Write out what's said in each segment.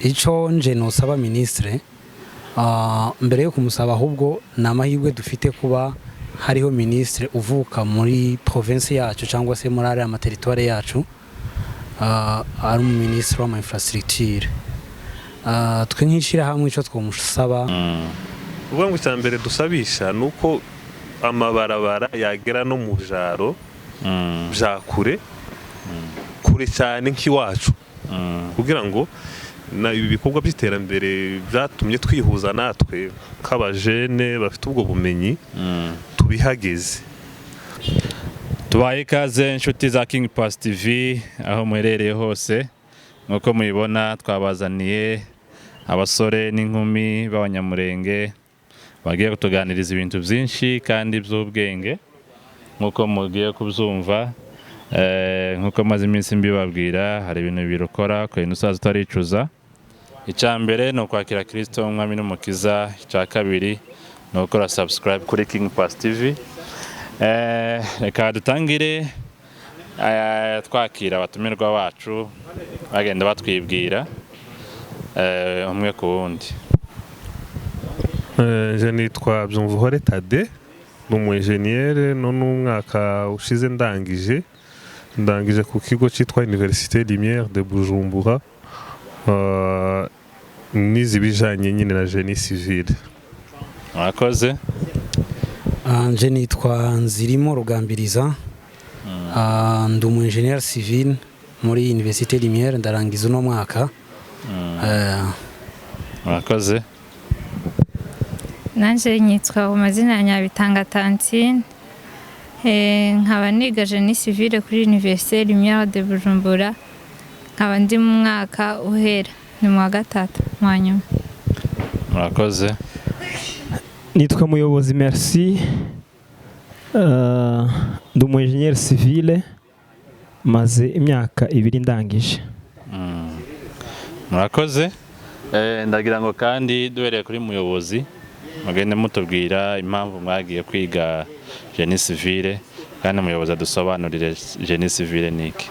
Ico nje nosaba ministre, mbere yo kumusaba, ahubwo ni amahirwe dufite kuba hariho ministre uvuka muri province yacu cyangwa se muri ariya ma territoires yacu, ari umuminisitiri w'ama infrastructure. Twe nk'ishyirahamwe icyo twamusaba, Uvuga ngo icya mbere dusabisha ni uko amabarabara yagera no mu byaro bya kure kure cyane nk'iwacu, kugira ngo na ibi bikorwa by'iterambere byatumye twihuza natwe nk'abajene bafite ubwo bumenyi tubihageze. Tubaye ikaze, inshuti za King Pass TV, aho muherereye hose. Nk'uko mubibona, twabazaniye abasore n'inkumi b'Abanyamurenge bagiye kutuganiriza ibintu byinshi kandi by'ubwenge nk'uko mugiye kubyumva. Nk'uko maze iminsi mbibabwira, hari ibintu bibiri ukora ukagenda usaza utaricuza. Icya mbere ni ukwakira Kirisito umwami n'umukiza, icya kabiri ni ugukora subscribe kuri King Pass TV. Reka dutangire twakira abatumirwa bacu, bagenda batwibwira umwe ku wundi. Je nitwa Byumvuhore Tade, ni umu ingénieur, no n'umwaka ushize ndangije ku kigo cyitwa Université Lumière de Bujumbura. Nize ibijanye nyine na génie civil. Murakoze. Nje nitwa Nzirimo Rugambiriza. Ndi umu ingénieur civil muri Université Lumière, ndarangiza uno mwaka. Murakoze. Nanjye nyitwa ku mazina ya Nyabitanga Tantine. Nkaba niga génie civil kuri Université Lumière de Bujumbura, nkaba ndi mu mwaka uhera, ni mu wa gatatu mu wa nyuma. Murakoze. Nitwa Muyobozi Merci, ndi umu ingénieur civil, maze imyaka 2 ndangije. Murakoze. Ndagira ngo kandi duhereye kuri Muyobozi, mugende mutubwira impamvu mwagiye kwiga génie civil, kandi umuyobozi adusobanurire génie civil ni iki.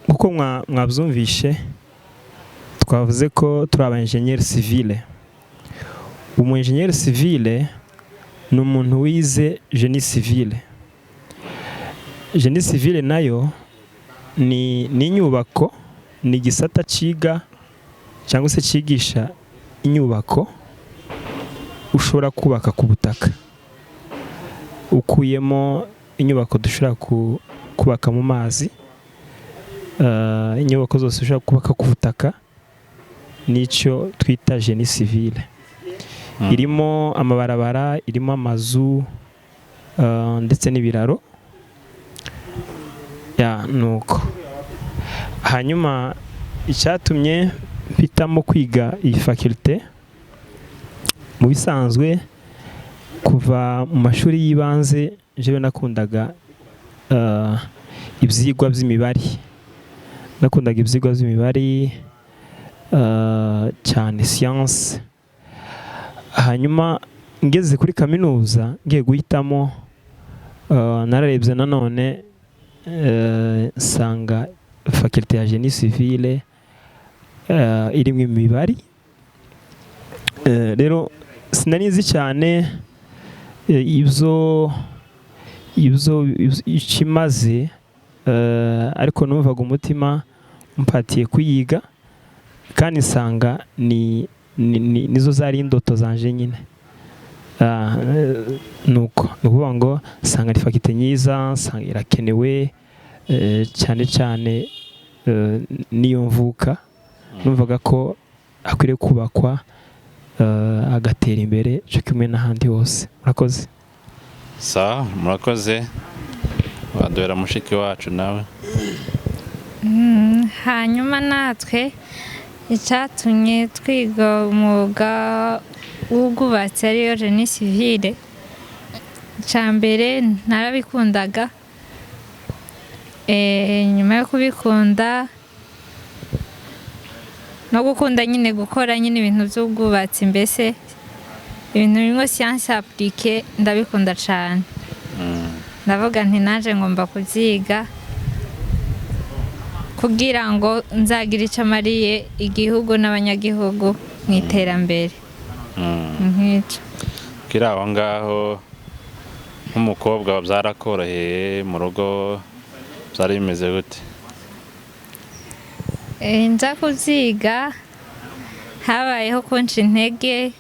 Nkuko mwabyumvishe, twavuze ko turi aba ingénieur civil. Umu ingénieur civil ni umuntu wize génie civil. Génie civil nayo ni inyubako, ni igisata ciga cyangwa se cyigisha inyubako ushobora kubaka ku butaka, ukuyemo inyubako dushobora kubaka mu mazi. Inyubako zose ushobora kubaka ku butaka nicyo twita génie civil. Irimo amabarabara, irimo amazu, ndetse n'ibiraro ya nuko. Hanyuma icyatumye mpitamo kwiga iyi faculté, mu bisanzwe kuva mu mashuri y'ibanze jewe nakundaga ibyigwa by'imibare, nakundaga ibyigwa by'imibare cyane siyanse. Hanyuma ngeze kuri kaminuza ngiye guhitamo, nararebye nanone, nsanga faculté ya génie civil irimo imibare. Rero sinari nzi cyane ibyo icyo imaze, ariko numvaga umutima umpatiye kuyiga, kandi nsanga nizo zari indoto zanje nyine. Nuko ni ukuvuga ngo nsanga ni faculté nyiza, nsanga irakenewe, cyane cyane niyo mvuka numvaga ko akwiriye kubakwa, agatera imbere cyo kimwe n'ahandi hose. Murakoze. Sawa, murakoze. Waduhera mushiki wacu nawe. Hanyuma natwe icyatumye twiga umwuga w'ubwubatsi ariyo génie civil, icya mbere narabikundaga. Nyuma yo kubikunda no gukunda nyine gukora nyine ibintu by'ubwubatsi, mbese ibintu birimo science appliquée, ndabikunda cyane. Ndavuga nti naje ngomba kubyiga kugira ngo nzagire icyo amariye igihugu n'abanyagihugu mu iterambere. Nk'icyo. Kiri aho ngaho, nk'umukobwa byarakoroheye mu rugo? Byari bimeze gute? Nza kubyiga habayeho kunca intege.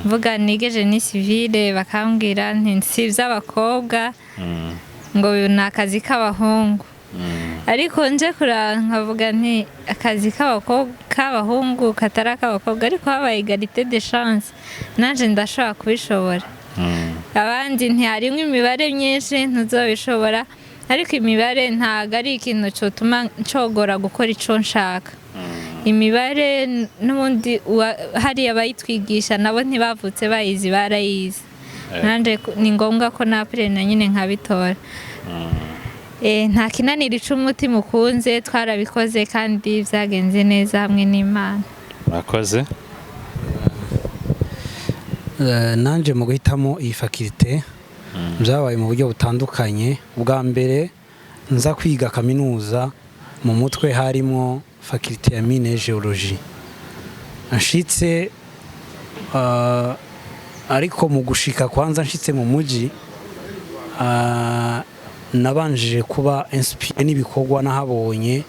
Mvuga nige génie civil, bakambwira nti si iby'abakobwa, ngo ni akazi k'abahungu. Ariko nje kuraba nkavuga nti akazi k'abakobwa, k'abahungu katari ak'abakobwa, ariko habaye égalité de chance, nanje ndashobora kubishobora. Abandi ntiharimo imibare myinshi, ntuzobishobora. Ariko imibare ntabwo ari ikintu cyotuma nshobora gukora icyo nshaka. Imibare n'ubundi hariya abayitwigisha nabo ntibavutse bayizi, barayizi. Nanjye ni ngombwa ko napurena nyine nkabitora. Nta kinanira ica umutima ukunze. Twarabikoze kandi byagenze neza hamwe n'Imana. Murakoze. Nanje mu guhitamo iyi faculté byabaye mu buryo butandukanye. Ubwa mbere nza kwiga kaminuza, mu mutwe harimo faculté ya mines géologie. Nshitse ariko mu gushika kwanza nshitse mu mujyi, nabanjije kuba inspiré n'ibikorwa nahabonye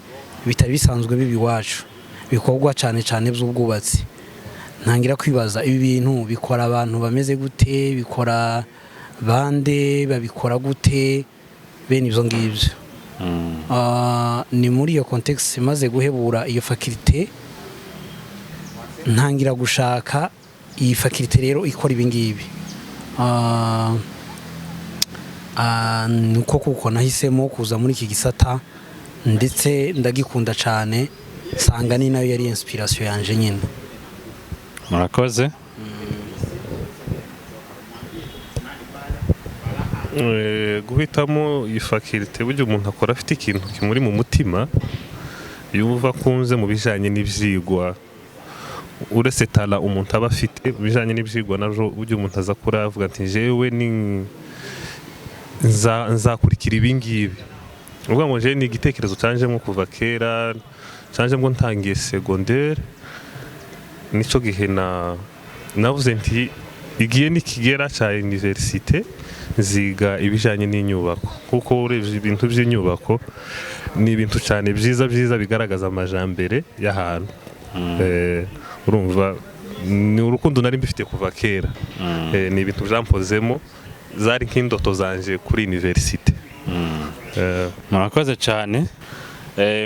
bitari bisanzwe biba iwacu, ibikorwa cyane cyane by'ubwubatsi. Ntangira kwibaza ibi bintu bikora abantu bameze gute, bikora bande, babikora gute, bene ibyo ngibyo. Ni muri iyo contexte maze guhebura iyo faculté, ntangira gushaka iyi faculté rero ikora ibi ngibi. Nuko kuko nahisemo kuza muri iki gisata, ndetse ndagikunda cyane, nsanga ni nayo yari inspiration yanje nyine. Murakoze. Guhitamo iyi faculté, burya umuntu akora afite ikintu kimuri mu mutima yumva akunze mu bijyanye n'ibyigwa. Uretse talent umuntu aba afite mu bijyanye n'ibyigwa, najo burya umuntu aza kuri avuga ati jewe ni nzakurikira ibi ngibi. Ni ukuvuga ngo jewe ni igitekerezo cyanjemo kuva kera, cyanjemo ntangiye secondaire. Nicyo gihe na navuze nti igihe nikigera cya université nziga ibijyanye n'inyubako, kuko urebye ibintu by'inyubako ni ibintu cyane byiza byiza bigaragaza amajambere y'ahantu. Urumva ni urukundo nari mbifite kuva kera. Ni ibintu byampozemo, zari nk'indoto zanje kuri université. Murakoze cyane.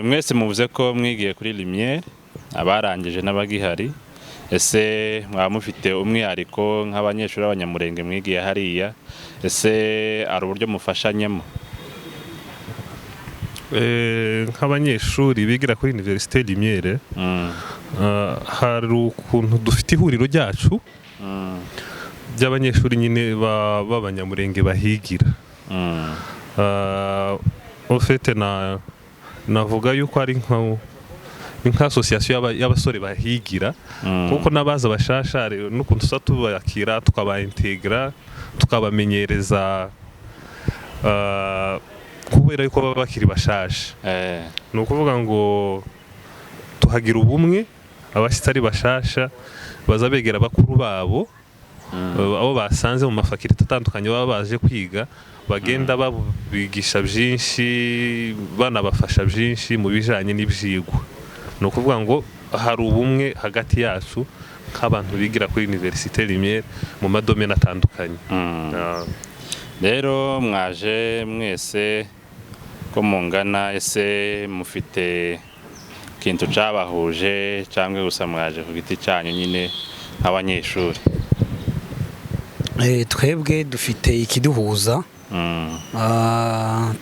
Mwese muvuze ko mwigiye kuri Lumière, abarangije n'abagihari. Ese mwaba mufite umwihariko nk'abanyeshuri b'Abanyamurenge mwigiye hariya? Ese hari uburyo mufashanyemo? Nk'abanyeshuri bigira kuri Université Lumière, hari ukuntu dufite ihuriro ryacu ry'abanyeshuri nyine b'Abanyamurenge bahigira. En fait na navuga yuko ari nka association y'abasore bahigira, kuko n'abaza bashasha rero n'ukuntu tuza tubakira, tukabaintegra, tukabamenyereza, kubera yuko baba bakiri bashasha. Ni ukuvuga ngo tuhagira ubumwe, abashyitsi ari bashasha baza begera bakuru babo, abo basanze mu mafaculté atandukanye baba baje kwiga, bagenda babigisha byinshi, banabafasha byinshi mu bijanye n'ibyigwa. Ni ukuvuga ngo hari ubumwe hagati yacu nk'abantu bigira kuri Université Lumière mu madomaines atandukanye. Rero mwaje mwese ko mungana, ese mufite ikintu cabahuje cyangwa gusa mwaje ku giti cyanyu nyine nk'abanyeshuri? Twebwe dufite ikiduhuza.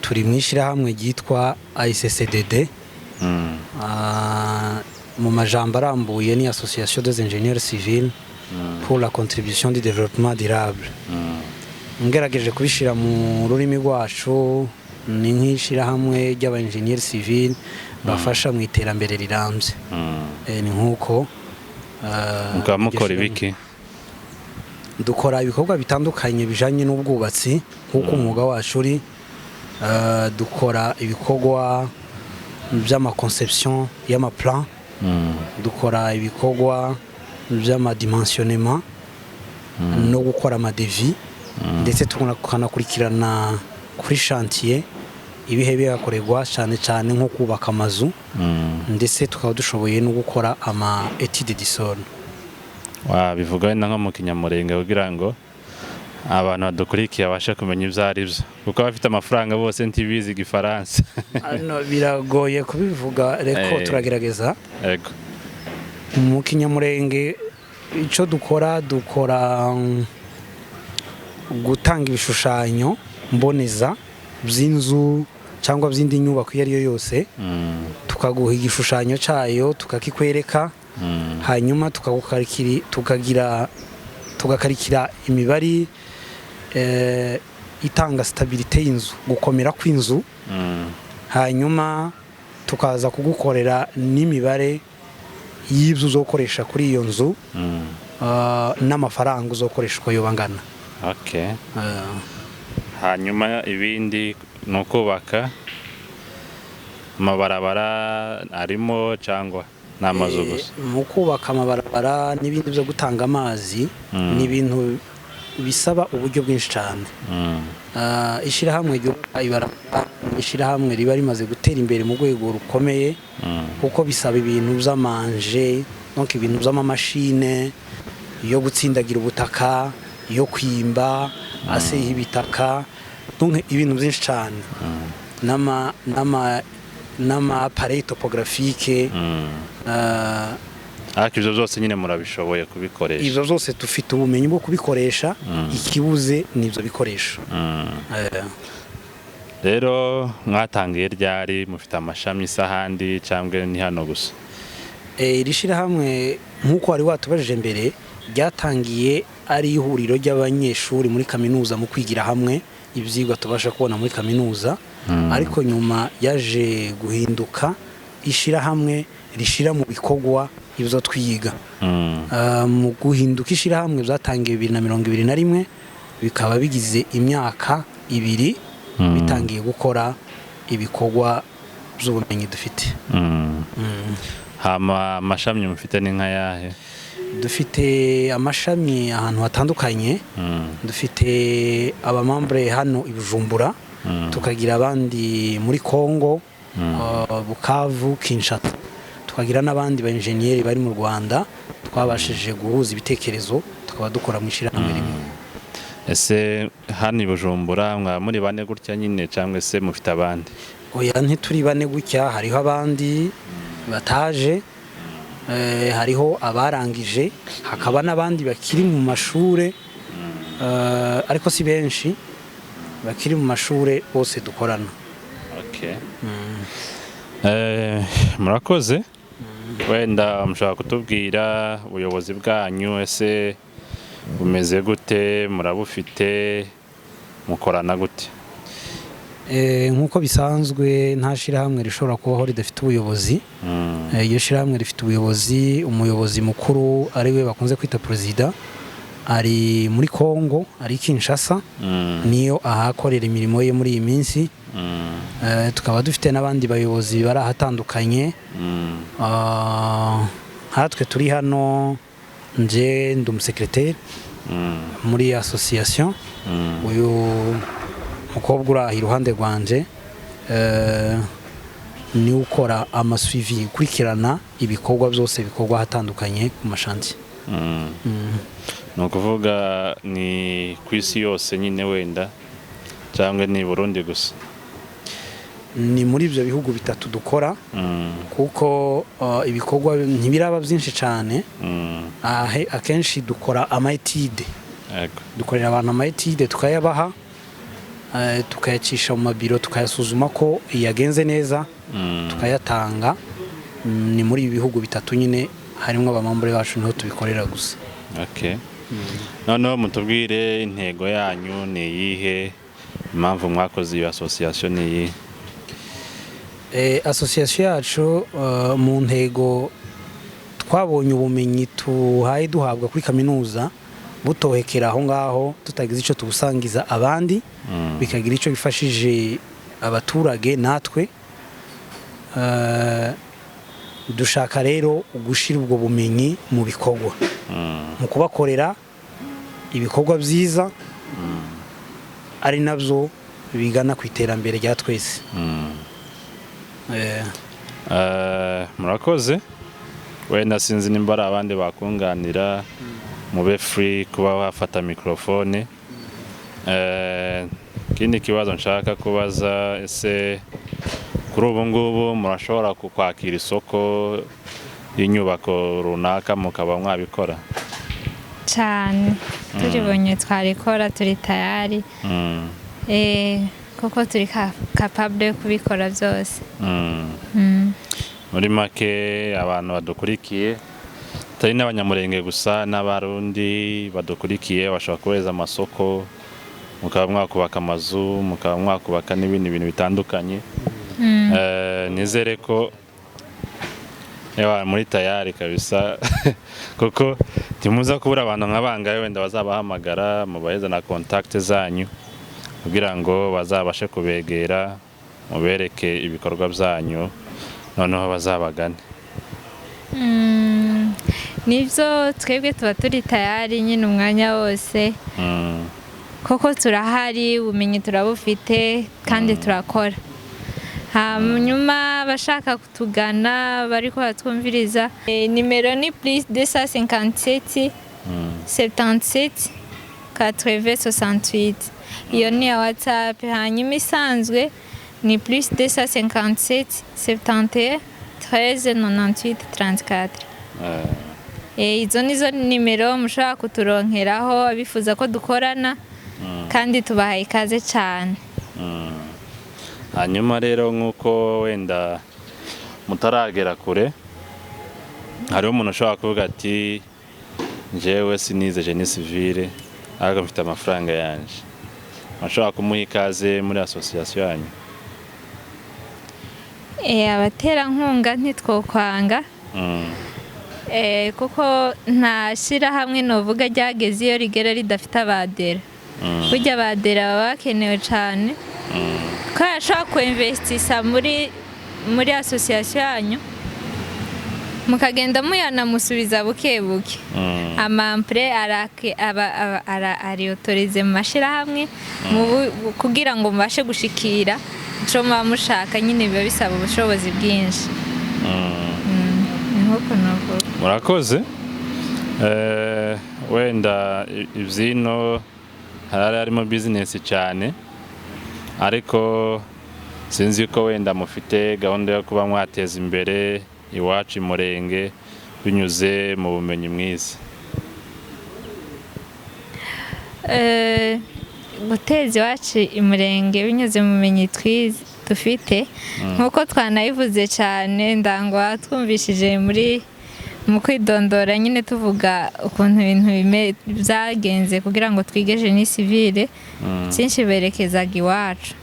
Turi mu ishyirahamwe ryitwa ICCDD. Mu majambo arambuye ni Association des ingénieurs civils pour la contribution du développement durable. Ngerageje kubishyira mu rurimi rwacu, ni nk'ishyirahamwe ry'aba ingénieurs civils bafasha mu iterambere rirambye. Ni nk'uko Mukaba mukora iryo ibiki? Dukora ibikorwa bitandukanye bijanye n'ubwubatsi nk'uko umwuga wacu uri. Dukora ibikorwa by'amaconception y'amaplan, dukora ibikorwa by'amadimensionnement no gukora amadevis, ndetse tukanakurikirana kuri chantier ibihe bihakorerwa, cyane cyane nko kubaka amazu, ndetse tukaba dushoboye no gukora ama étude du sol. Wabivuga wenda nko mu Kinyamurenge kugira ngo abantu badukurikiye babashe kumenya ibyo ari byo, kuko abafite amafaranga bose ntibizi Igifaransa. Hano biragoye kubivuga reko. Turagerageza. Yego. Mu Kinyamurenge icyo dukora, dukora gutanga ibishushanyo mboneza by'inzu cyangwa by'indi nyubako iyo ari yo yose, tukaguha igishushanyo cyayo, tukakikwereka, hanyuma tukagira tugakarikira imibare itanga stabilité y'inzu, gukomera kw'inzu, hanyuma tukaza kugukorera n'imibare y'ibyo uzokoresha kuri iyo nzu, n'amafaranga uzokoresha uko yoba angana. Hanyuma ibindi ni ukubaka amabarabara arimo cyangwa ni amazu gusa? Mu kubaka amabarabara n'ibindi byo gutanga amazi, ni ibintu bisaba uburyo bwinshi cyane. Ishyirahamwe ryubaka ibarabara ni ishyirahamwe riba rimaze gutera imbere mu rwego rukomeye, kuko bisaba ibintu by'amanje, donc ibintu by'amamashine yo gutsindagira ubutaka, yo kwimba aseha ibitaka, donc ibintu byinshi cyane, n'ama appareil topographique. Ariko ibyo byose nyine murabishoboye kubikoresha? Ibyo byose dufite ubumenyi bwo kubikoresha, ikibuze ni ibyo bikoresho. Rero mwatangiye ryari? Mufite amashami isa ahandi cyangwa ni hano gusa? Iri shyirahamwe, nk'uko wari watubajije mbere, ryatangiye ari ihuriro ry'abanyeshuri muri kaminuza mu kwigira hamwe ibyigwa tubasha kubona muri kaminuza, ariko nyuma yaje guhinduka ishyirahamwe rishyira mu bikorwa ibyo twiga. Mu guhinduka ishyirahamwe byatangiye 2021, bikaba bigize imyaka 2 bitangiye gukora ibikorwa by'ubumenyi dufite. Hama amashami mufite ni nk'ayahe? Dufite amashami ahantu hatandukanye. Dufite abamembres hano i Bujumbura, tukagira abandi muri Congo, Bukavu, Kinshasa, tukagira n'abandi ba enjeniyeri bari mu Rwanda. Twabashije guhuza ibitekerezo, tukaba dukora mu ishyirahamwe rimwe. Ese hano i Bujumbura mwaba muri bane gutya nyine cyangwa se mufite abandi? Oya, ntituri bane gutya, hariho abandi bataje, hariho abarangije, hakaba n'abandi bakiri mu mashure, ariko si benshi bakiri mu mashure bose dukorana. Okay. Murakoze. Wenda mushobora kutubwira ubuyobozi bwanyu, ese bumeze gute? Murabufite? Mukorana gute? Nk'uko bisanzwe, nta shyirahamwe rishobora kubaho ridafite ubuyobozi. Iryo shyirahamwe rifite ubuyobozi. Umuyobozi mukuru, ari we bakunze kwita perezida, ari muri Congo, ari i Kinshasa, niyo ahakorera imirimo ye muri iyi minsi. Tukaba dufite n'abandi bayobozi bari ahatandukanye. Nkatwe turi hano, nje ndi umusekreteri muri association. Uyu mukobwa uri aha iruhande rwanje ni ukora amasuivi, ukurikirana ibikorwa byose bikorwa ahatandukanye ku machantier. Ni ukuvuga ni ku isi yose nyine wenda cyangwa ni Burundi gusa? Ni muri ibyo bihugu bitatu dukora, kuko ibikorwa ntibiraba byinshi cyane. Akenshi dukora amaétudes. Dukorera abantu amaétudes, tukayabaha, tukayacisha mu mabiro, tukayasuzuma ko yagenze neza, tukayatanga. Ni muri ibi bihugu bitatu nyine harimo abamembres bacu, niho tubikorera gusa. Okay. Noneho mutubwire, intego yanyu ni iyihe? Impamvu mwakoze iyo association ni iyihe? Association yacu, mu ntego twabonye, ubumenyi tuhaye duhabwa kuri kaminuza Butohekera aho ngaho tutagize icyo tubusangiza abandi, bikagira icyo bifashije abaturage natwe. Dushaka rero gushyira ubwo bumenyi mu bikorwa, mu kubakorera ibikorwa byiza, ari nabyo bigana ku iterambere rya twese. Murakoze. Wenda sinzi nimba ari abandi bakunganira, mube free kuba wafata microphone. Ikindi kibazo nshaka kubaza: ese kuri ubu ngubu murashobora kwakira isoko y'inyubako runaka mukaba mwabikora? Cyane, turibonye twarikora, turi tayari. Kuko turi capable yo kubikora byose. Muri make, abantu badukurikiye, atari n'Abanyamurenge gusa, n'Abarundi badukurikiye, bashobora kohereza amasoko, mukaba mwakubaka amazu, mukaba mwakubaka n'ibindi bintu bitandukanye. Nizere ko ewa muri tayari kabisa, kuko ntimuza kubura abantu nka bangahe wenda bazabahamagara, mubaheza na contact zanyu kugira ngo bazabashe kubegera, mubereke ibikorwa byanyu, noneho bazabagane. Nibyo, twebwe tuba turi tayari nyine umwanya wose, kuko turahari, ubumenyi turabufite kandi turakora. Hanyuma abashaka kutugana bari ko batwumviriza, nimero ni +257 77 80 68. Iyo ni iya WhatsApp. Hanyuma isanzwe ni +257 71 13 98 34. Izo nizo nimero mushobora kuturonkeraho abifuza ko dukorana, kandi tubahaye ikaze cyane. Hanyuma rero, nk'uko wenda mutaragera kure, hariho umuntu ushobora kuvuga ati: "Njyewe sinize génie civil, ariko mfite amafaranga yanje." Bashobora kumuha ikaze muri association yanyu? Abaterankunga ntitwokwanga, kuko nta shyirahamwe novuga ryageze iyo rigera ridafite abadera. Burya abadera baba bakenewe cyane, ko yashobora kuinvestisa muri association yanyu, mukagenda muyanamusubiza buke buke. Ama emprunts ari autorisé mu mashyirahamwe kugira ngo mubashe gushikira ico muba mushaka. Nyine biba bisaba ubushobozi bwinshi. Ni nk'uko novuga. Murakoze. Wenda ibyino harari harimo bizinesi cyane, ariko sinzi ko wenda mufite gahunda yo kuba mwateza imbere iwacu Imurenge binyuze mu bumenyi mwiza. Guteza iwacu Imurenge binyuze mu bumenyi twize dufite, nk'uko twanabivuze cyane, ndangwa twumvishije muri mu kwidondora nyine tuvuga ukuntu ibintu byagenze kugira ngo twige génie civil, byinshi berekezaga iwacu.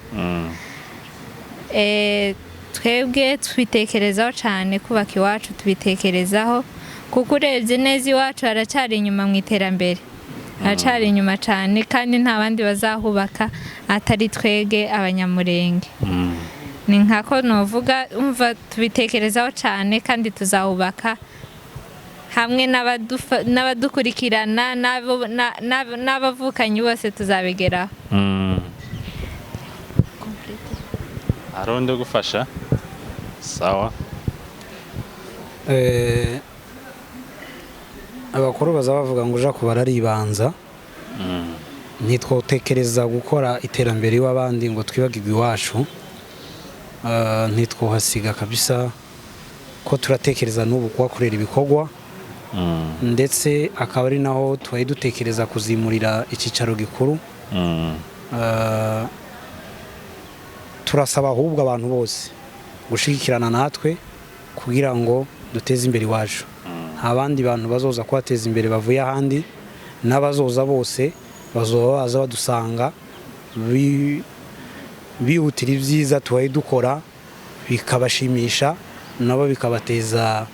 Twebwe twitekerezaho cyane kubaka iwacu, tubitekerezaho kuko urebye neza iwacu haracyari inyuma mu iterambere, haracyari inyuma cyane, kandi nta bandi bazahubaka atari twebwe Abanyamurenge. Ni nkako novuga, umva, tubitekerezaho cyane kandi tuzahubaka hamwe n'abadukurikirana n'abavukanyi bose, tuzabigeraho. Hari undi ugufasha? Sawa. Abakuru baza bavuga ngo uja kubara aribanza. Ntitwotekereza gukora iterambere iw'abandi ngo twibagirwe iwacu. Ntitwohasiga kabisa, ko turatekereza n'ubu kuhakorera ibikorwa, ndetse akaba ari naho twari dutekereza kuzimurira icyicaro gikuru. Turasaba ahubwo abantu bose gushigikirana natwe kugira ngo duteze imbere iwacu. Nta bandi bantu bazoza kuhateza imbere bavuye ahandi, n'abazoza bose bazoba baza badusanga, bihutira ibyiza tubaye dukora, bikabashimisha nabo, bikabateza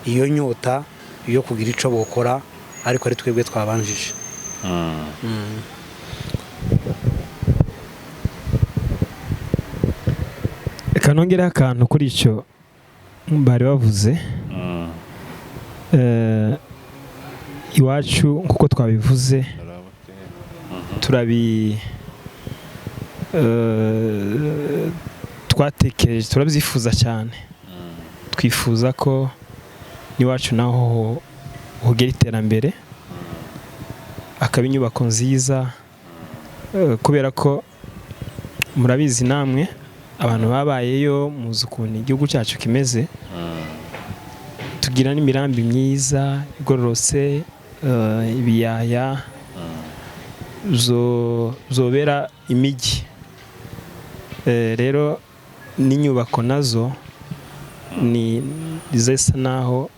iyo nyota yo kugira icyo bokora, ariko ari twebwe twabanjije. Reka nongereho akantu kuri icyo bari bavuze. Iwacu nk'uko twabivuze, turabi twatekereje, turabyifuza cyane. Twifuza ko n'iwacu naho hogera iterambere, akaba inyubako nziza, kubera ko murabizi namwe abantu babayeyo, muzi ukuntu igihugu cyacu kimeze. Tugira n'imirambi myiza igororotse, ibiyaya zobera imijyi. Rero n'inyubako nazo ni zisa naho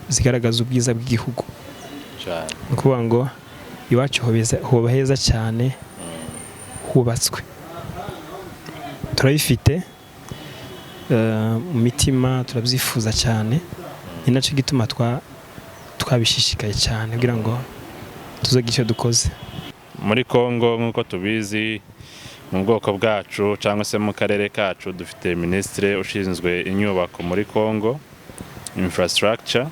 zigaragaza ubwiza bw'igihugu. Ni ukuvuga ngo iwacu hoba heza cyane hubatswe. Turabifite mu mitima, turabyifuza cyane. Ni nacyo gituma twabishishikaye cyane kugira ngo tuzagire icyo dukoze. Muri Congo, nk'uko tubizi, mu bwoko bwacu cyangwa se mu karere kacu, dufite minisitiri ushinzwe inyubako muri Congo, infrastructure.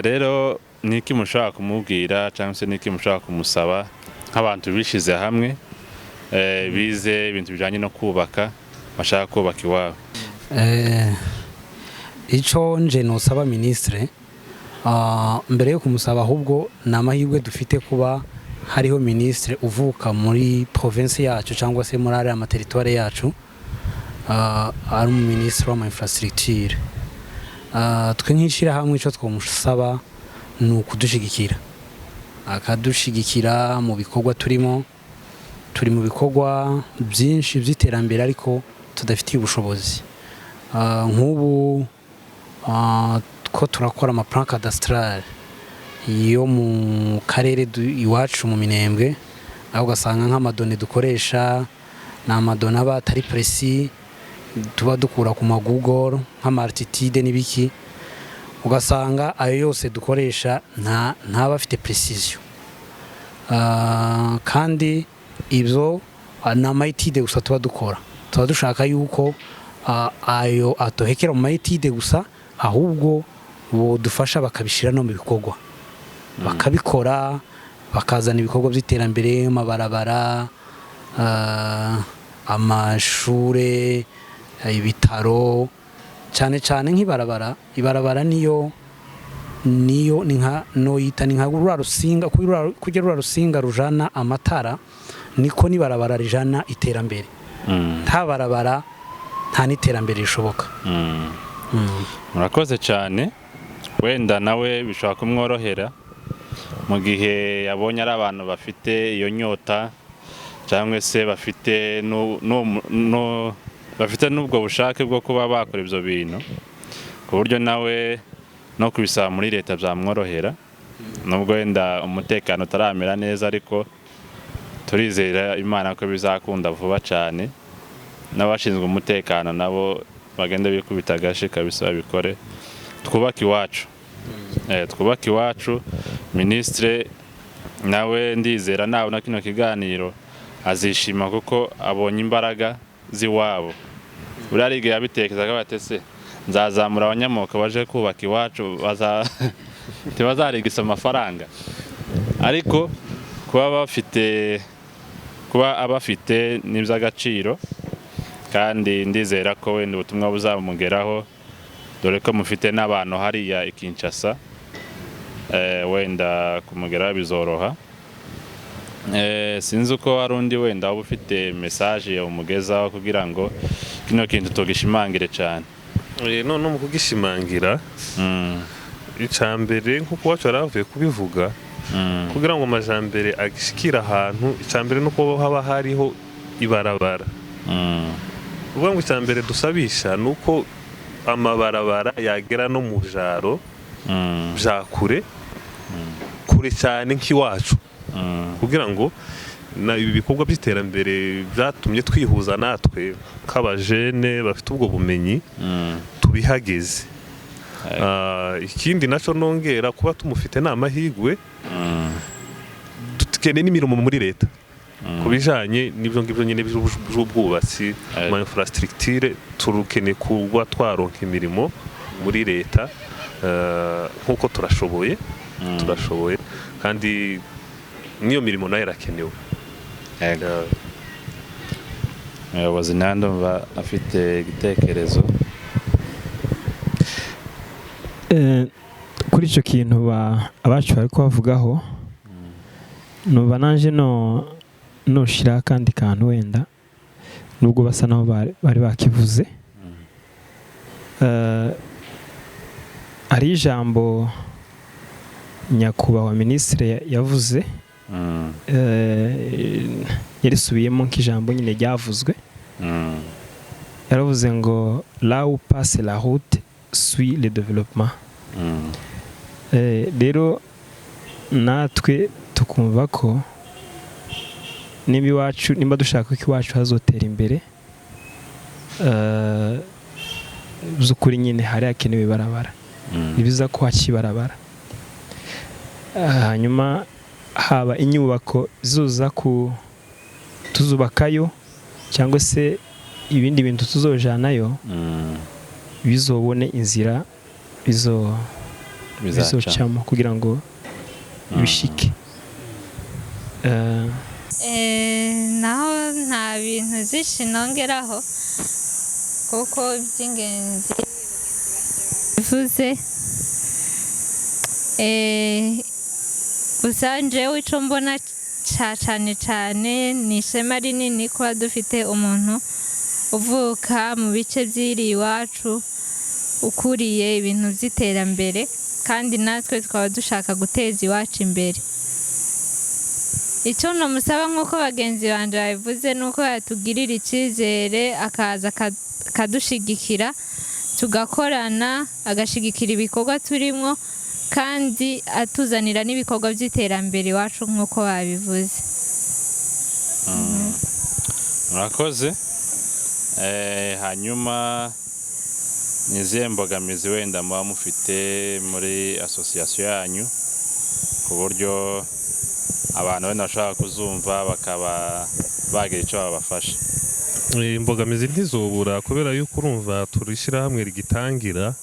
Rero ni iki mushobora kumubwira cyangwa se ni iki mushobora kumusaba nk'abantu bishyize hamwe, bize ibintu bijyanye no kubaka, bashaka kubaka iwabo? Icyo nje nusaba minisitiri, mbere yo kumusaba ahubwo ni amahirwe dufite kuba hariho minisitiri uvuka muri province yacu cyangwa se muri ariya materitware yacu, ari umuminisitiri w'ama infrastructure. Twe nk'ishyirahamwe icyo twamusaba ni ukudushyigikira, akadushigikira mu bikorwa turimo. Turi mu bikorwa byinshi by'iterambere ariko tudafitiye ubushobozi. Nk'ubu ko turakora ama plan cadastral yo mu karere iwacu mu Minembwe, aho ugasanga nk'ama données dukoresha ni ama données aba atari précis, tuba dukura ku ma Google, nk'ama altitude n'ibiki, ugasanga ayo yose dukoresha ntaba afite précision. Kandi ibyo ni ama études gusa tuba dukora. Tuba dushaka yuko ayo atohekera mu ma études gusa, ahubwo bodufasha bakabishyira no mu bikorwa, bakabikora, bakazana ibikorwa by'iterambere, amabarabara, amashure, ibitaro, cyane cyane nk'ibarabara. Ibarabara niyo ni nka noyita ni nka rura rusinga, kujya rura rusinga rujana amatara, niko n'ibarabara rijana iterambere. Nta barabara nta n'iterambere rishoboka. Murakoze cyane. Wenda nawe bishobora kumworohera mu gihe yabonye ari abantu bafite iyo nyota cyangwa se bafite bafite n'ubwo bushake bwo kuba bakora ibyo bintu, ku buryo nawe no kubisaba muri leta byamworohera, nubwo wenda umutekano utaramera neza, ariko turizera Imana ko bizakunda vuba cyane, n'abashinzwe umutekano nabo bagenda bikubita agashi kabisa babikore, twubake iwacu. Twubake iwacu. Minisitire nawe ndizera nabona kino kiganiro azishima, kuko abonye imbaraga z'iwabo. Buriya hari igihe yabitekerezaga bati: "Se nzazamura abanyamoko baje kubaka iwacu, ntibazarigisa amafaranga?" Ariko kuba bafite, kuba abafite ni iby'agaciro, kandi ndizera ko wenda ubutumwa buzamugeraho, dore ko mufite n'abantu hariya i Kinshasa. Wenda kumugeraho bizoroha. Sinzi uko hari undi wenda waba ufite message umugezaho kugira ngo kino kintu tugishimangire cyane. None mu kugishimangira, icya mbere, nk'uko wacu yari avuye kubivuga, kugira ngo amajambere agishikire ahantu, icya mbere ni uko haba hariho ibarabara. Uvuga ngo icya mbere dusabisha ni uko amabarabara yagera no mu byaro bya kure kure cyane nk'iwacu, kugira ngo na ibi bikorwa by'iterambere byatumye twihuza natwe nk'abajene bafite ubwo bumenyi tubihageze. Ikindi nacyo nongera, kuba tumufite ni amahirwe. Dukeneye n'imirimo muri leta ku bijanye n'ibyo ngibyo nyine by'ubwubatsi, ma infrastructure. Turukeneye kuba twaronka imirimo muri leta, nk'uko turashoboye, turashoboye kandi n'iyo mirimo nayo irakenewe. Umuyobozi nawe ndumva afite igitekerezo. Kuri icyo kintu abacu bari kubavugaho, numva nanje no noshiraho akandi kantu wenda, nubwo basa naho bari bakivuze. Hari ijambo nyakubahwa minisitiri yavuze, yarisubiyemo nk'ijambo nyine ryavuzwe. Yaravuze ngo: "Là où passe la route suit le développement." Rero natwe tukumva ko nimba iwacu, nimba dushaka ko iwacu hazotera imbere, by'ukuri nyine hari hakenewe ibarabara. Ni byiza ko haca ibarabara, hanyuma haba inyubako zizoza ku tuzubakayo cyangwa se ibindi bintu tuzojanayo, bizobone inzira bizaca. Bizocamo kugira ngo bishike. Naho nta bintu byinshi nongeraho kuko iby'ingenzi bivuze. Gusa njyewe icyo mbona cyane cyane ni ishema rinini kuba dufite umuntu uvuka mu bice by'iri iwacu, ukuriye ibintu by'iterambere, kandi natwe tukaba dushaka guteza iwacu imbere. Icyo namusaba, nk'uko bagenzi banjye babivuze, ni uko yatugirira icyizere, akaza akadushigikira, tugakorana, agashigikira ibikorwa turimo, kandi atuzanira n'ibikorwa by'iterambere iwacu nk'uko babivuze. Murakoze. Hanyuma ni izihe mbogamizi wenda muba mufite muri association yanyu, ku buryo abantu wenda bashobora kuzumva bakaba bagira icyo babafasha? Imbogamizi ntizobura, kubera yuko urumva turi ishyirahamwe rigitangira.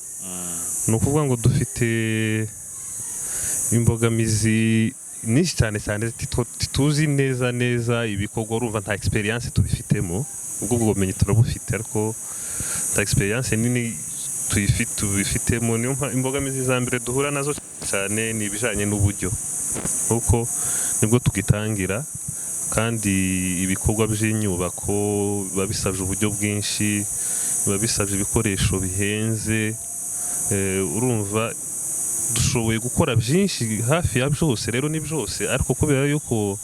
Ni ukuvuga ngo dufite imbogamizi nyinshi cyane cyane tituzi neza neza ibikorwa. Urumva nta experience tubifitemo. Ubwo bumenyi turabufite, ariko nta experience nini tubifitemo. Niyo imbogamizi za mbere duhura nazo cyane ni ibijyanye n'uburyo, kuko nibwo tugitangira, kandi ibikorwa by'inyubako biba bisabye uburyo bwinshi, biba bisabye ibikoresho bihenze. Urumva dushoboye gukora byinshi, hafi ya byose rero ni byose, ariko kubera yuko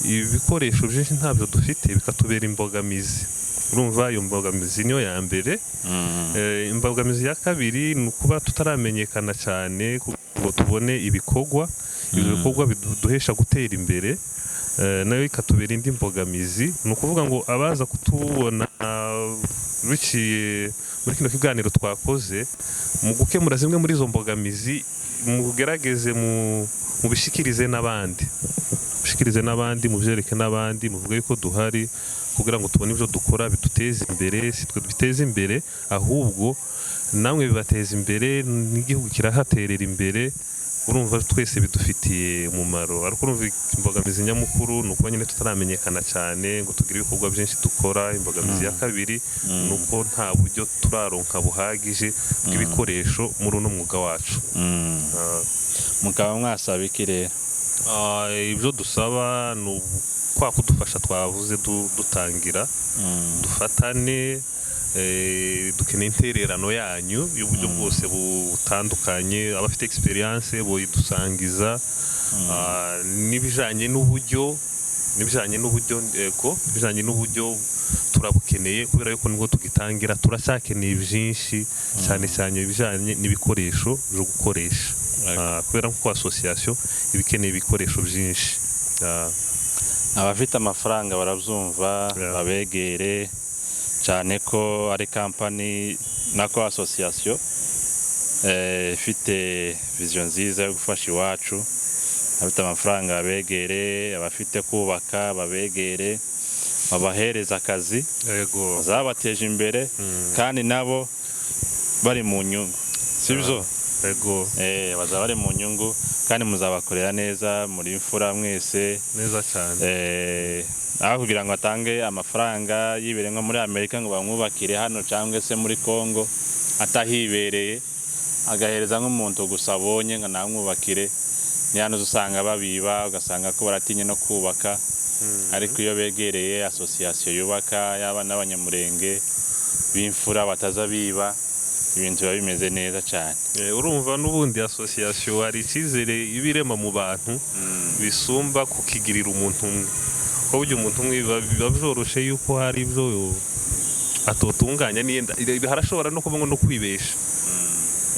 ibikoresho byinshi ntabyo dufite, bikatubera imbogamizi. Urumva iyo mbogamizi niyo ya mbere. Imbogamizi ya kabiri ni ukuba tutaramenyekana cyane ngo tubone ibikorwa, ibyo bikorwa biduhesha gutera imbere. Nayo ikatubera indi mbogamizi. Ni ukuvuga ngo abaza kutubona biciye muri kino kiganiro twakoze, mu gukemura zimwe muri izo mbogamizi, mugerageze mubishikirize n'abandi, mushikirize n'abandi, mubyereke n'abandi, muvuge yuko duhari kugira ngo tubone ibyo dukora biduteze imbere. Si twe duteze imbere, ahubwo namwe bibateza imbere, n'igihugu kirahaterera imbere. Urumva twese bidufitiye umumaro. Ariko urumva imbogamizi nyamukuru ni ukuba nyine tutaramenyekana cyane ngo tugire ibikorwa byinshi dukora. Imbogamizi ya kabiri ni uko nta buryo turaronka buhagije bw'ibikoresho muri uno mwuga wacu. Mukaba mwasaba iki rero? Ibyo dusaba ni kwa kudufasha twavuze dutangira, dufatane. Dukeneye intererano yanyu y'uburyo bwose butandukanye. Abafite experience boyidusangiza, n'ibijanye n'uburyo, yego, ibijanye n'uburyo turabukeneye, kubera yuko nibwo tugitangira, turacyakeneye byinshi, cyane cyane ibijanye n'ibikoresho byo gukoresha. Kubera ko association iba ikeneye ibikoresho byinshi. Abafite amafaranga barabyumva, babegere cyane ko ari kampani, nako association ifite vision nziza yo gufasha iwacu. Abafite amafaranga babegere, abafite kubaka babegere, babahereze akazi, bazabateje imbere kandi nabo bari mu nyungu, sibyo? Yego. Bazaba bari mu nyungu kandi muzabakorera neza, muri imfura mwese. Neza cyane. Aho kugira ngo atange amafaranga yibere nko muri Amerika ngo bamwubakire hano cyangwa se muri Congo atahibereye, agahereza nk'umuntu gusa abonye ngo namwubakire, ni hano usanga babiba, ugasanga ko baratinya no kubaka. Ariko iyo begereye association yubaka y'abana b'Abanyamurenge b'imfura bataza biba, ibintu biba bimeze neza cyane. Urumva n'ubundi association hari icyizere ibirema mu bantu bisumba kukigirira umuntu umwe, kuko burya umuntu umwe biba byoroshe yuko hari ibyo atotunganya, niyenda harashobora no kuba no kwibesha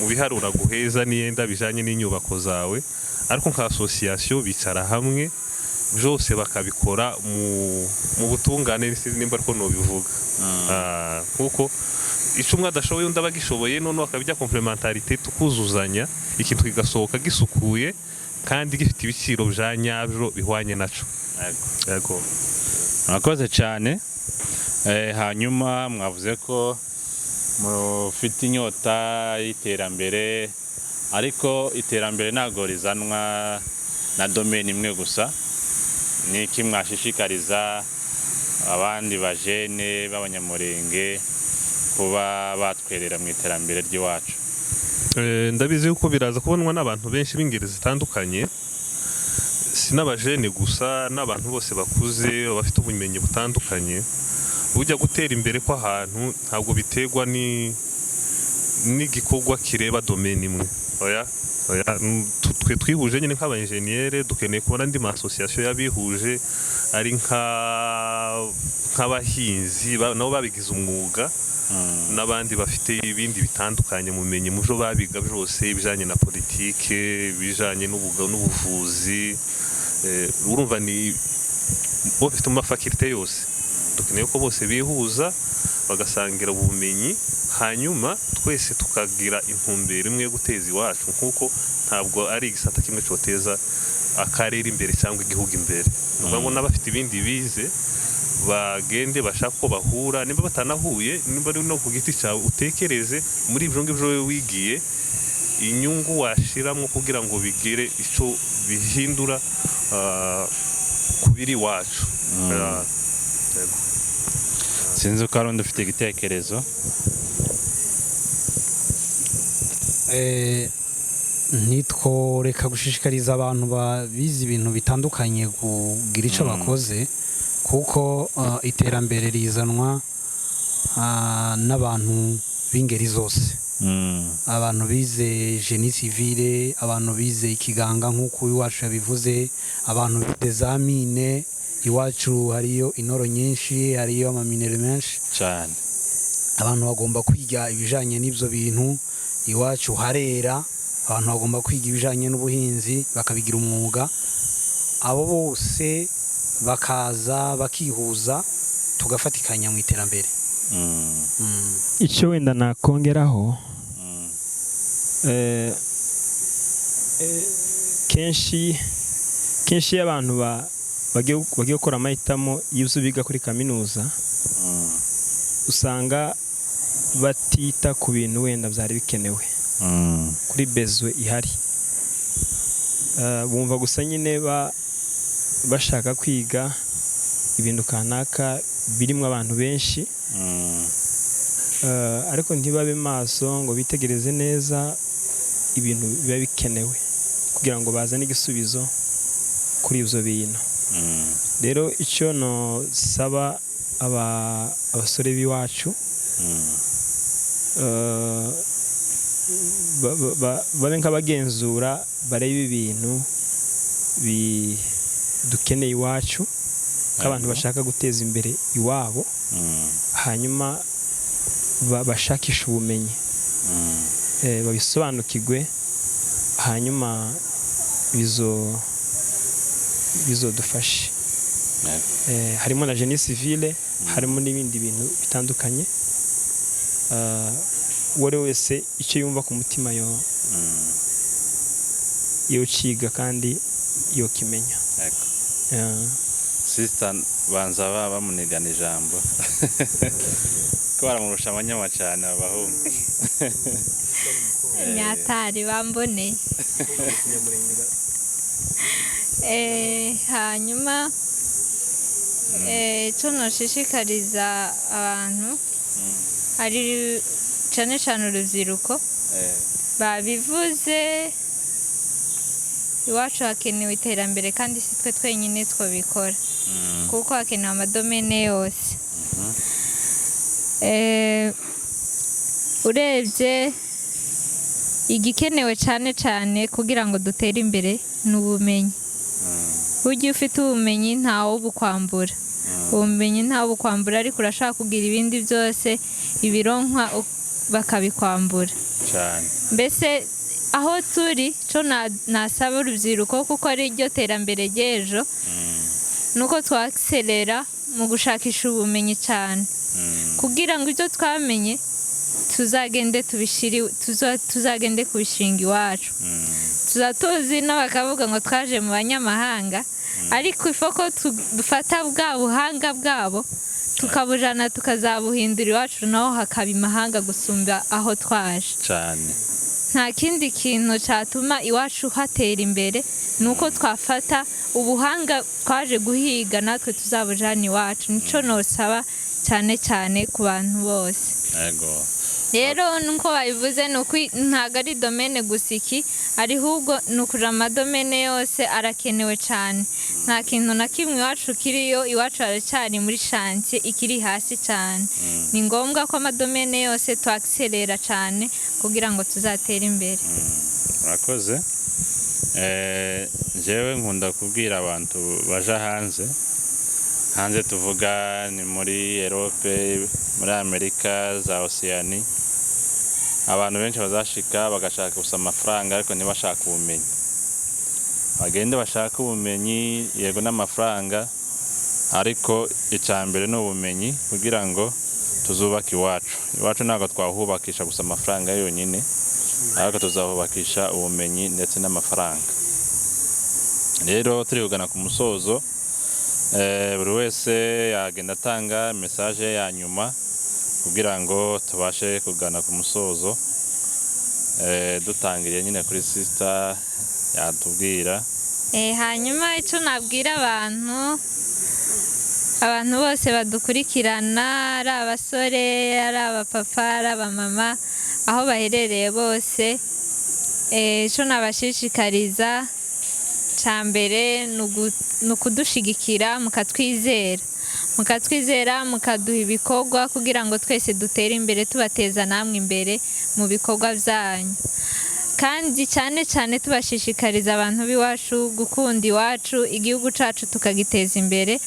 mu biharura guheza niyenda bijanye n'inyubako zawe. Ariko nka association bicara hamwe byose bakabikora mu butungane, nimba ariko nobivuga, kuko icyo umwe adashoboye undi aba agishoboye, noneho akabijya complementarité, tukuzuzanya, ikintu kigasohoka gisukuye kandi gifite ibiciro bya nyabyo bihwanye naco. Yego. Murakoze cyane. Hanyuma mwavuze ko mufite inyota y'iterambere, ariko iterambere ntabwo rizanwa na domaine imwe gusa. Ni iki mwashishikariza abandi bajene b'Abanyamurenge kuba batwerera mu iterambere ry'iwacu? Ndabizi yuko biraza kubonwa n'abantu benshi b'ingeri zitandukanye, si n'abajene gusa, n'abantu bose bakuze bafite ubumenyi butandukanye. Ujya gutera imbere kw'ahantu ntabwo biterwa n'igikorwa kireba domaine imwe. Oya oya, twe twihuje nyine nk'abainjeniyere, dukeneye kubona andi ma association y'abihuje, ari nk'abahinzi nabo babigize umwuga, n'abandi bafite ibindi bitandukanye mu bumenyi mu byo babiga byose, ibijyanye na politike, ibijyanye n'ubuvuzi. Urumva ni bafite mu mafaculté yose, dukeneye ko bose bihuza bagasangira ubumenyi, hanyuma twese tukagira intumbero imwe yo guteza iwacu, nkuko ntabwo ari igisata kimwe cyoteza akarere imbere cyangwa igihugu imbere. Ni ukuvuga ngo n'abafite ibindi bize bagende bashaka ko bahura, nimba batanahuye, nimba ari no ku giti cyawe utekereze muri ibyo ngibyo wowe wigiye, inyungu washiramo kugira ngo bigire icyo bihindura ku biri iwacu. Yego. Sinzi uko hari undi ufite igitekerezo. Ntitworeka gushishikariza abantu babizi ibintu bitandukanye kugira icyo bakoze, kuko iterambere rizanwa n'abantu b'ingeri zose. Abantu bize génie civile, abantu bize ikiganga nk'uko iwacu yabivuze, abantu bize za mine, iwacu hariyo inoro nyinshi, hariyo amaminerais menshi cyane. Abantu bagomba kwiga ibijanye n'ibyo bintu. Iwacu harera, abantu bagomba kwiga ibijanye n'ubuhinzi bakabigira umwuga. Abo bose bakaza bakihuza, tugafatikanya mu iterambere. Icyo wenda nakongeraho, kenshi kenshi iyo abantu bagiye gukora amahitamo y'ibyo biga kuri kaminuza, usanga batita ku bintu wenda byari bikenewe kuri besoin ihari. Bumva gusa nyine bashaka kwiga ibintu kanaka birimo abantu benshi, ariko ntibabe maso ngo bitegereze neza ibintu biba bikenewe kugira ngo bazane igisubizo kuri ibyo bintu. Rero icyo nosaba abasore b'iwacu, babe nk'abagenzura, barebe ibintu dukeneye iwacu nk'abantu bashaka guteza imbere iwabo, hanyuma bashakishe ubumenyi, babisobanukirwe, hanyuma bizodufashe. Harimo na génie civile, harimo n'ibindi bintu bitandukanye. Uwo ari we wese icyo yumva ku mutima yo yociga kandi yokimenya. Yego. Sister banza bamunigana ijambo ko baramurusha amanyama cyane aba bahungu. Nyatari bamboneye. Hanyuma icyo noshishikariza abantu ari cyane cyane urubyiruko, babivuze, iwacu hakenewe iterambere kandi si twe twenyine twabikora, kuko hakenewe amadomene yose. Urebye igikenewe cyane cyane kugira ngo dutere imbere ni ubumenyi. Burya iyo ufite ubumenyi ntawe ubukwambura, ubumenyi ntawe ubukwambura, ariko urashaka kugira ibindi byose ibironkwa bakabikwambura cyane. Mbese aho turi cyo nasaba urubyiruko, kuko ari ryo terambere ry'ejo, ni uko twaserera mu gushakisha ubumenyi cyane, kugira ngo ibyo twamenye tuzagende tubishire, tuzagende kubishinga iwacu. Tuza tuzi no bakavuga ngo twaje mu banyamahanga, ariko ifoko dufata bwa buhanga bwabo tukabujana tukazabuhindura iwacu, naho hakaba imahanga gusumba aho twaje. Cyane. Nta kindi kintu cyatuma iwacu hatera imbere ni uko twafata ubuhanga twaje guhiga natwe tuzabujana iwacu. Nico nosaba cyane cyane ku bantu bose. Yego. Rero nuko babivuze, ni uko ntabwo ari domaine gusa iki, ahubwo ni ukuja amadomene yose arakenewe cyane. Nta kintu na kimwe iwacu kiriyo, iwacu haracyari muri chantier ikiri hasi cyane. Ni ngombwa ko amadomene yose twakiserera cyane kugira ngo tuzatere imbere. Murakoze. Njyewe nkunda kubwira abantu baja hanze, hanze tuvuga ni muri Europe, muri Amerika, za Oceania, abantu benshi bazashika bagashaka gusa amafaranga ariko ntibashaka ubumenyi. Bagende bashake ubumenyi, yego n'amafaranga, ariko icya mbere ni ubumenyi kugira ngo tuzubake iwacu. Iwacu ntabwo twahubakisha gusa amafaranga yonyine, ariko tuzahubakisha ubumenyi ndetse n'amafaranga. Rero turi kugana ku musozo, buri wese yagenda atanga message ya nyuma kugira ngo tubashe kugana ku musozo. Dutangiriye nyine kuri sister yatubwira. Hanyuma icyo nabwira abantu bose badukurikirana, ari abasore, ari abapapa, ari abamama, aho baherereye bose, icyo nabashishikariza cya mbere ni ukudushigikira, mukatwizera, mukaduha ibikorwa kugira ngo twese dutere imbere, tubateza namwe imbere mu bikorwa byanyu. Kandi cyane cyane tubashishikariza abantu b'iwacu gukunda iwacu, igihugu cyacu tukagiteza imbere,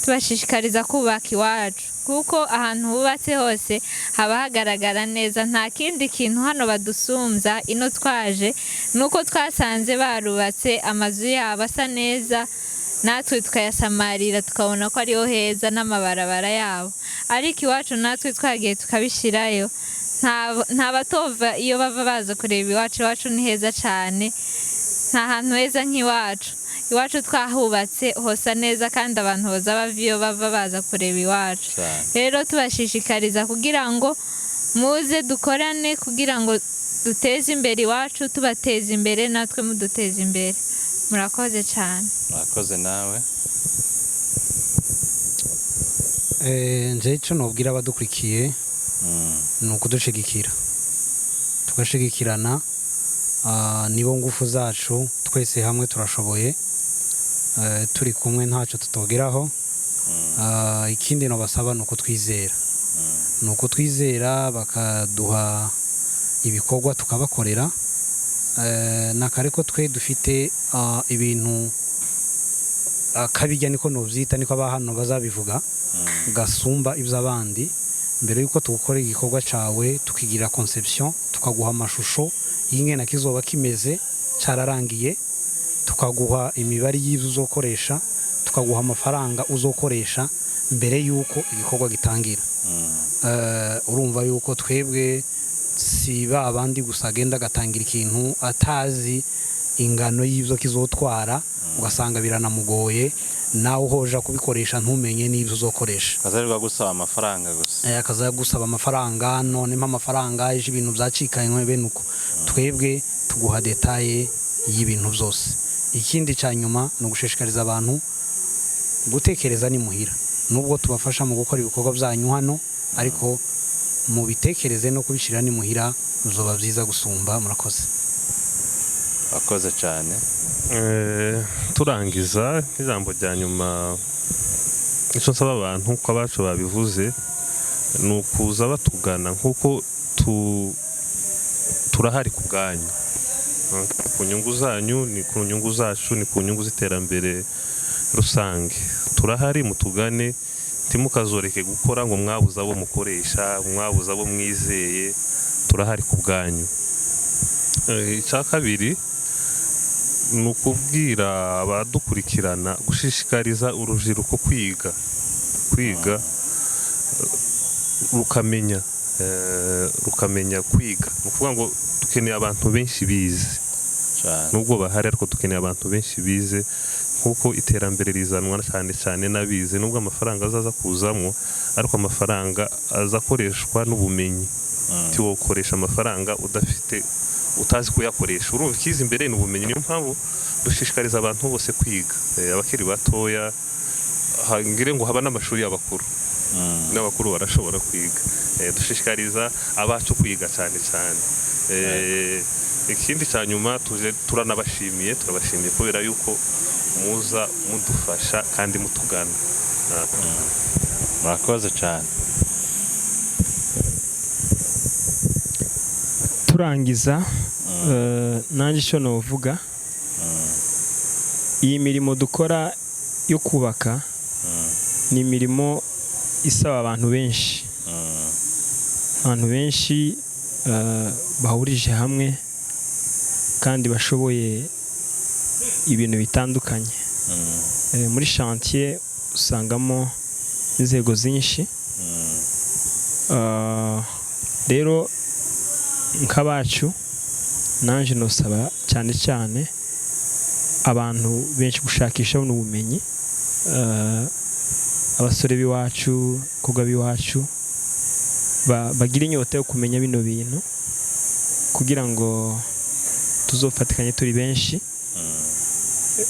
tubashishikariza kubaka iwacu, kuko ahantu hubatse hose haba hagaragara neza. Nta kindi kintu hano badusumbya ino twaje ni uko twasanze barubatse amazu yabo asa neza, natwe tukayasamarira tukabona ko ariho heza n'amabarabara yabo. Ariko iwacu natwe twagiye tukabishyirayo, nta batova iyo bava baza kureba iwacu. Iwacu ni heza cyane, nta hantu heza nk'iwacu. Iwacu twahubatse hosa neza, kandi abantu baza bava iyo bava baza kureba iwacu. Cyane. Rero tubashishikariza kugira ngo muze dukorane kugira ngo duteze imbere iwacu, tubateze imbere natwe muduteze imbere. Murakoze cyane. Murakoze nawe. Nje icyo nobwira abadukurikiye ni ukudushigikira, tugashigikirana, nibo ngufu zacu, twese hamwe turashoboye, turi kumwe ntacyo tutogeraho. Ikindi nobasaba ni ukutwizera, ni ukutwizera bakaduha ibikorwa tukabakorera. Na kare ko twe dufite ibintu akabijya, niko nobyita, niko abahano bazabivuga, gasumba iby'abandi. Mbere yuko tugukora igikorwa cyawe tukigira conception, tukaguha amashusho y'ingena kizoba kimeze cyararangiye, tukaguha imibare y'ibyo uzokoresha, tukaguha amafaranga uzokoresha mbere yuko igikorwa gitangira. Urumva yuko twebwe si ba bandi gusa agenda agatangira ikintu atazi ingano y'ibyo kizotwara. Ugasanga biranamugoye, nawe uhoja kubikoresha ntumenye n'ibyo uzokoresha. Kazarirwa gusaba amafaranga gusa. Akaza gusaba amafaranga, none mpa amafaranga ejo ibintu byacikanywe. Bene uko twebwe tuguha détail y'ibintu byose. Ikindi cya nyuma ni ugushishikariza abantu gutekereza ni muhira. Nubwo tubafasha mu gukora ibikorwa byanyu hano, ariko mubitekereze no kubishyira ni muhira, bizoba byiza gusumba. Murakoze. Akoze cyane. Turangiza nk'ijambo rya nyuma, icyo nsaba abantu, uko abacu babivuze, ni ukuza batugana nk'uko turahari ku bwanyu, ku nyungu zanyu, ni ku nyungu zacu, ni ku nyungu z'iterambere rusange. Turahari, mutugane, ntimukazoreke gukora ngo mwabuze abo mukoresha, mwabuze abo mwizeye. Turahari ku bwanyu. Icya kabiri ni ukubwira abadukurikirana, gushishikariza urubyiruko kwiga, kwiga rukamenya, rukamenya kwiga. Ni ukuvuga ngo dukeneye abantu benshi bize. Cyane. Nubwo bahari, ariko dukeneye abantu benshi bize, kuko iterambere rizanwa cyane cyane n'abize. Nubwo amafaranga azaza kuzamo, ariko amafaranga aza akoreshwa n'ubumenyi. Ntiwokoresha amafaranga udafite, utazi kuyakoresha. Urumva, ikiza imbere ni ubumenyi. Niyo mpamvu dushishikariza abantu bose kwiga. Abakiri batoya, ngire ngo haba n'amashuri y'abakuru, n'abakuru barashobora kwiga. Dushishikariza abacu kwiga cyane cyane. Ikindi cya nyuma, tuje turanabashimiye, turabashimiye kubera yuko muza mudufasha kandi mutugana. Murakoze cyane. Turangiza, nanjye icyo novuga, iyi mirimo dukora yo kubaka ni imirimo isaba abantu benshi, abantu benshi bahurije hamwe kandi bashoboye ibintu bitandukanye. Muri chantier usangamo inzego zinshi. Rero nk'abacu, nanjye nosaba cyane cyane abantu benshi gushakisha buno bumenyi. Abasore b'iwacu, abakobwa b'iwacu bagira inyota yo kumenya bino bintu kugira ngo tuzofatikanye turi benshi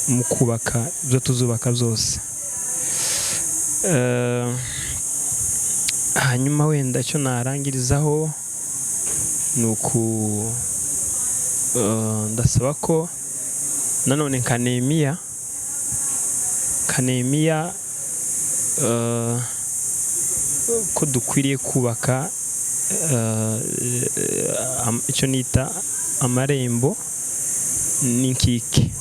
mu kubaka ibyo tuzubaka byose. Hanyuma wenda icyo narangirizaho ni uku ndasaba ko nanone nka Nehemiya, ko dukwiriye kubaka icyo nita amarembo n'inkike.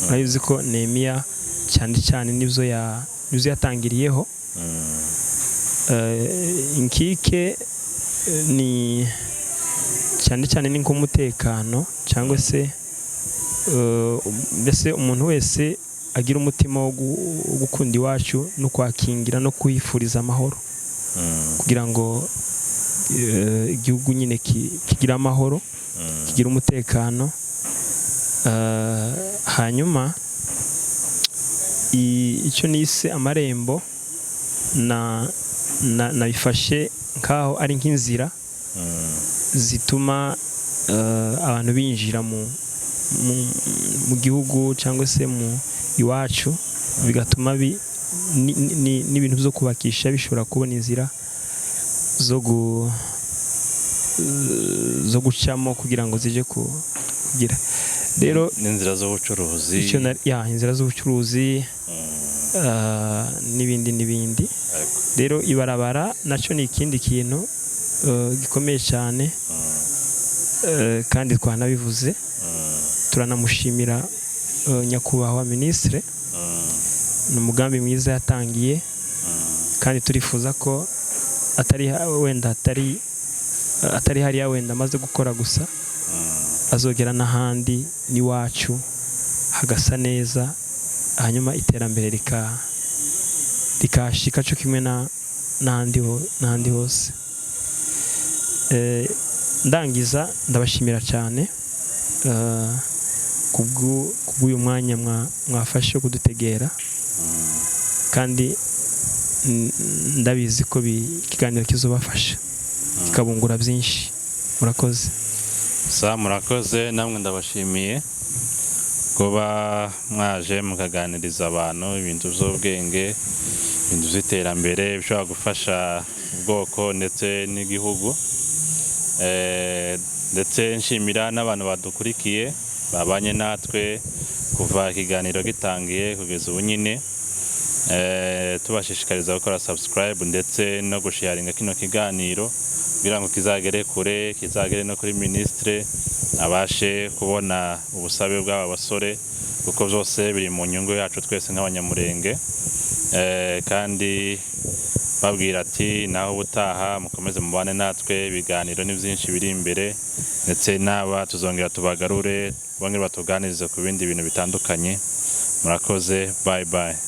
Urabizi ko Nehemiya cyane cyane nibyo yatangiriyeho. Inkike ni cyane cyane ni nk'umutekano, cyangwa se mbese umuntu wese agira umutima wo gukunda iwacu no kwakingira no kuhifuriza amahoro, kugira ngo igihugu nyine kigire amahoro, kigire umutekano. Hanyuma icyo nise amarembo na nabifashe nkaho ari nk'inzira zituma abantu binjira mu gihugu cyangwa se mu iwacu, bigatuma n'ibintu byo kubakisha bishobora kubona inzira zo gucamo kugira ngo zije kugira rero n'inzira z'ubucuruzi. Icyo ya inzira z'ubucuruzi, n'ibindi n'ibindi. Rero ibarabara nacyo ni ikindi kintu gikomeye cyane, kandi twanabivuze, turanamushimira nyakubahwa minisitiri. Ni umugambi mwiza yatangiye, kandi turifuza ko atari wenda atari hariya wenda amaze gukora gusa, azogera n'ahandi n'iwacu hagasa neza, hanyuma iterambere rikahashika cyo kimwe n'ahandi hose. Ndangiza, ndabashimira cyane. Kubw'uyu mwanya mwafashe wo kudutegera, kandi ndabizi ko ikiganiro kizobafasha, kikabungura byinshi. Murakoze. Sa, murakoze namwe, ndabashimiye kuba mwaje mukaganiriza abantu ibintu by'ubwenge, ibintu by'iterambere bishobora gufasha ubwoko ndetse n'igihugu. Ndetse nshimira n'abantu badukurikiye, babanye natwe kuva ikiganiro gitangiye kugeza ubu nyine. Tubashishikariza gukora subscribe ndetse no gusharinga kino kiganiro kugira ngo kizagere kure, kizagere no kuri ministre, abashe kubona ubusabe bw'aba basore, kuko byose biri mu nyungu yacu twese nk'Abanyamurenge. Kandi babwira ati naho ubutaha, mukomeze mubane natwe, ibiganiro ni byinshi biri imbere, ndetse n'aba tuzongera tubagarure, bongere batuganirize ku bindi bintu bitandukanye. Murakoze, bye bye.